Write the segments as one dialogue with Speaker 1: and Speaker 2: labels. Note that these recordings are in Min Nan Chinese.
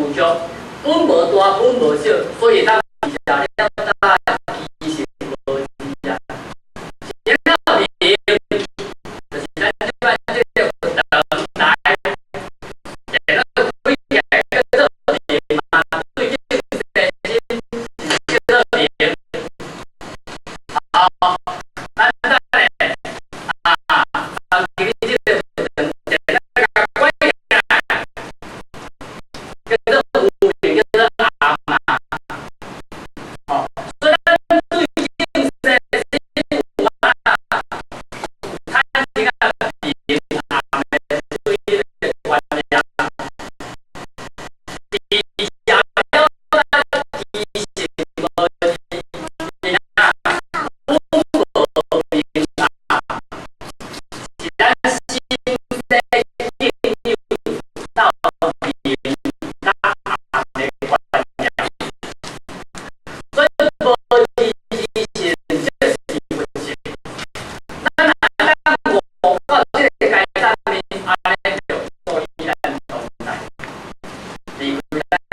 Speaker 1: 具足，本無大，本無小，所以當食了早其實無知啊。然後明，就是咱這擺這個佛堂來，然後開起來叫做明嘛，對境生心是叫做明。好，咱等下啊，當今日這個佛堂，然後共關起來，叫做無明，叫做暗嘛。哦，所以咱對境生心有啊，產生啊明暗的對這個觀念。除了咱其實無知，本無明暗，是咱心生境有到明甲暗的觀念。所以無知之性，這是佛性。咱若當悟到這個階層呢，按呢就所以咱狀態，離開咱。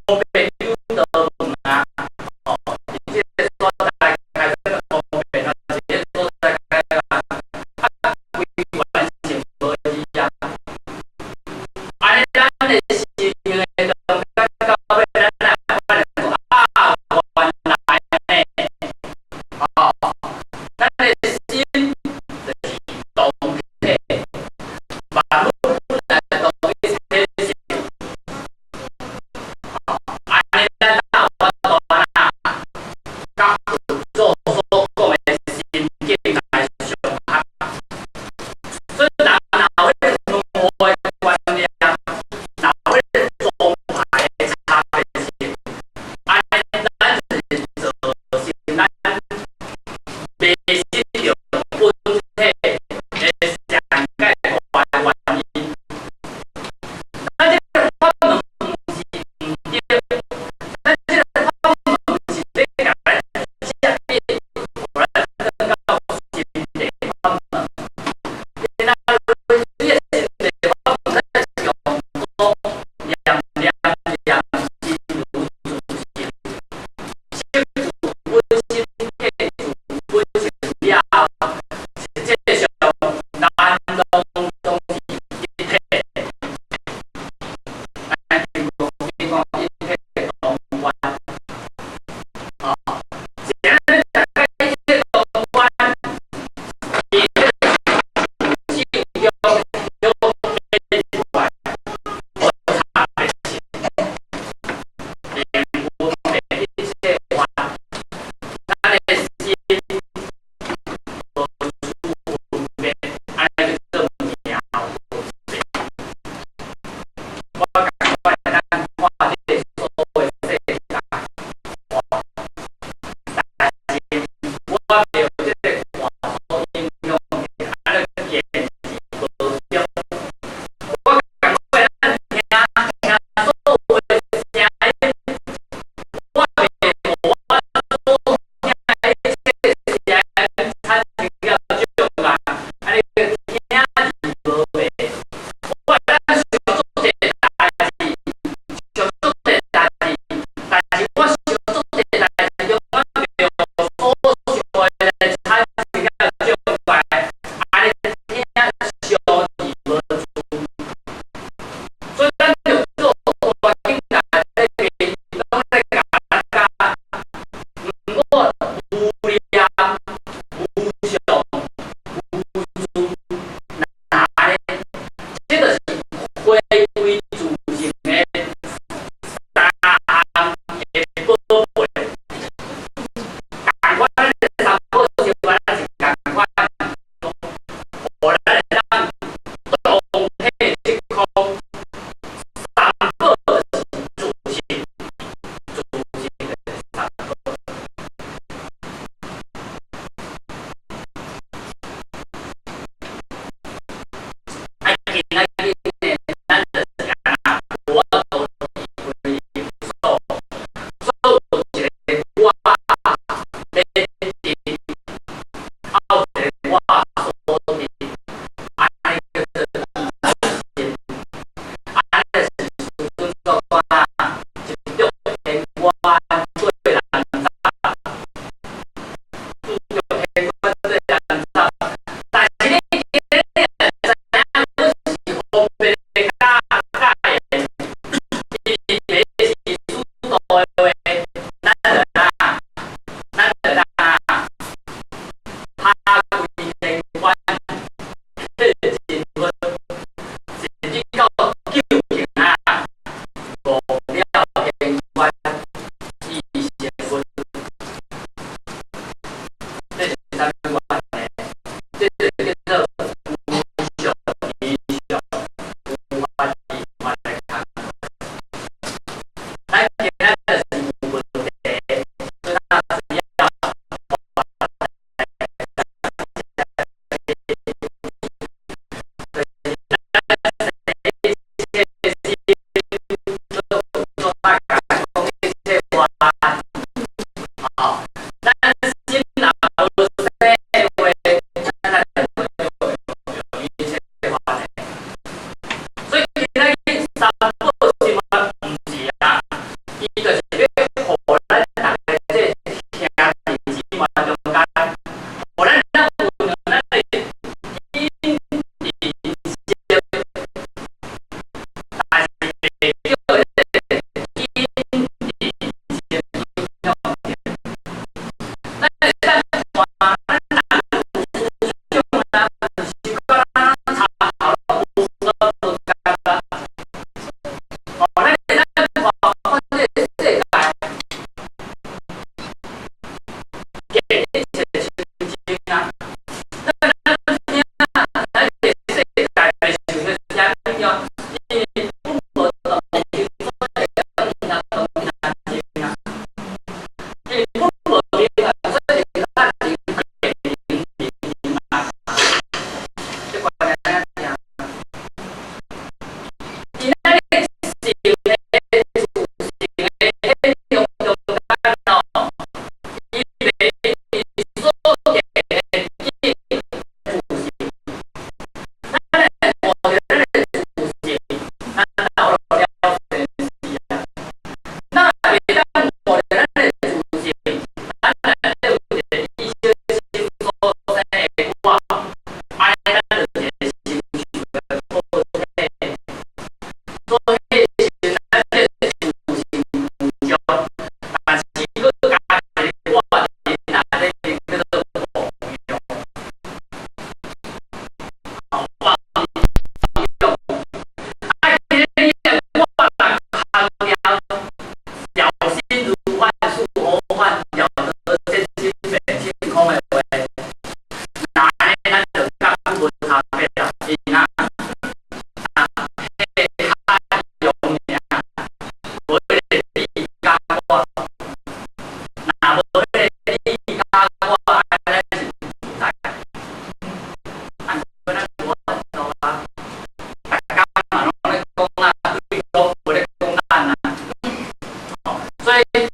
Speaker 1: 方便有道問啊，哦，佇這个所在開這個方便啊，一个所在開啊，啊，規完全無異啊。按呢，咱的生命的中間到尾，咱來發現講啊，原來呢，哦，咱的心就是動體，萬物本來同一體性。所以